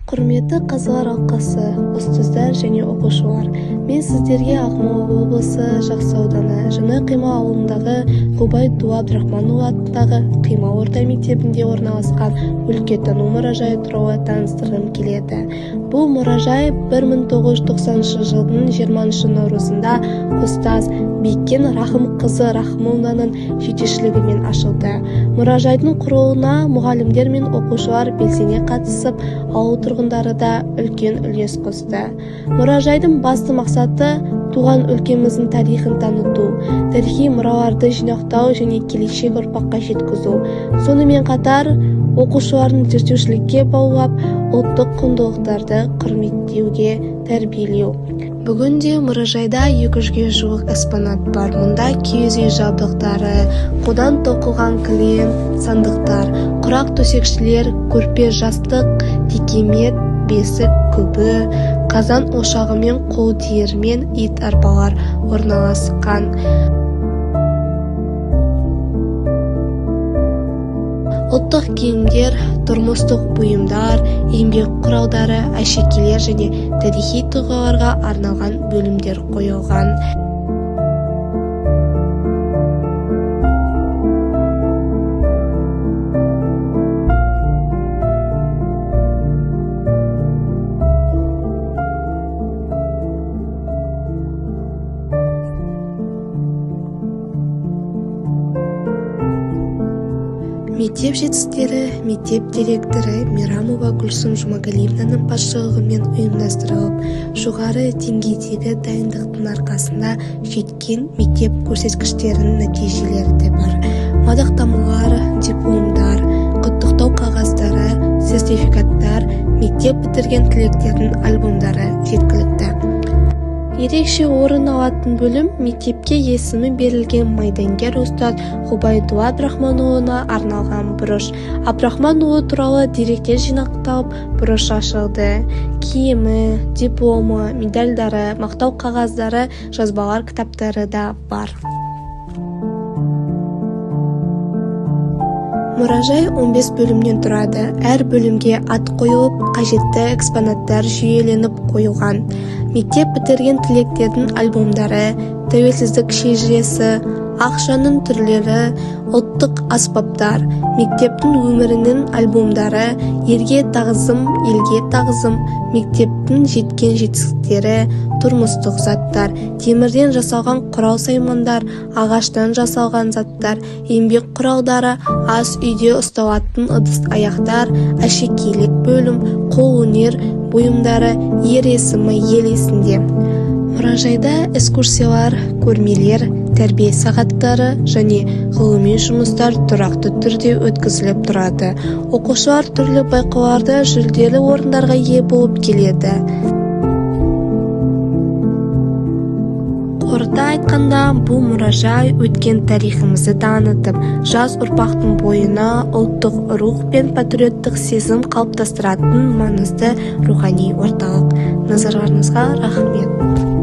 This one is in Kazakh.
Құрметті қазылар алқасы, ұстаздар және оқушылар, мен сіздерге Ақмола облысы Жақсы ауданы Жаңа Қима ауылындағы Ғұбайдулла Әбдірахманұлы атындағы Қима орта мектебінде орналасқан өлкетану мұражайы туралы таныстырғым келеді. Бұл мұражай 1990 жылдың 20 наурызында ұстаз Бикен Рахымқызы Рахымованың жетекшілігімен ашылды. Мұражайдың құрылуына мұғалімдер мен оқушылар белсене қатысып, ауыл тұрғындары да үлкен үлес қосты. Мұражайдың басты мақсаты туған өлкеміздің тарихын таныту, тарихи мұраларды жинақтау және келешек ұрпаққа жеткізу. Сонымен қатар, оқушылардың зерттеушілікке баулып, ұлттық құндылықтарды құрметтеуге тәрбиелеу. Бүгінде мұражайда 200-ге жуық экспонат бар. Мұнда киіз үй жабдықтары, қолдан тоқылған кілем, сандықтар, құрақ төсекшелер, көрпе-жастық, текемет, бесік, күбі, қазан ошағы мен қол диірмен, ит арбалар орналасқан. Ұлттық киімдер, тұрмыстық бұйымдар, еңбек құралдары, әшекейлер және тарихи тұлғаларға арналған бөлімдер қойылған. Мектеп жетістіктері мектеп директоры Мейрамова Гүлсім Жұмагалиевнаның басшылығымен ұйымдастырылып, жоғары деңгейдегі дайындықтың арқасында жеткен мектеп көрсеткіштерінің нәтижелері де бар. Мадақтамалар, дипломдар, құттықтау қағаздары, сертификаттар, мектеп бітірген түлектердің альбомдары жеткілікті. Ерекше орын алатын бөлім мектепке есімі берілген майдангер ұстаз Ғұбайдулла Әбдірахманұлына арналған бұрыш. Әбдірахманұлы туралы деректер жинақталып, бұрыш ашылды. Киімі, дипломы, медальдары, мақтау қағаздары, жазбалар кітаптары да бар. Мұражай 15 бөлімнен тұрады. Әр бөлімге ат қойылып, қажетті экспонаттар жүйеленіп қойылған. Мектеп бітірген түлектердің альбомдары, тәуелсіздік шежіресі, ақшаның түрлері, ұлттық аспаптар, мектептің өмірінің альбомдары, ерге тағзым, елге тағзым, мектептің жеткен жетістіктері, тұрмыстық заттар, темірден жасалған құрал-саймандар, ағаштан жасалған заттар, еңбек құралдары, ас үйде ұсталатын ыдыс-аяқтар, әшекейлік бөлім, қолөнер бұйымдары, ер есімі ел есінде. Мұражайда экскурсиялар, көрмелер, тәрбие сағаттары және ғылыми жұмыстар тұрақты түрде өткізіліп тұрады. Оқушылар түрлі байқауларда жүлделі орындарға ие болып келеді. Қорыта айтқанда, бұл мұражай өткен тарихымызды танытып, жас ұрпақтың бойына ұлттық рух пен патриоттық сезім қалыптастыратын маңызды рухани орталық. Назарларыңызға рахмет.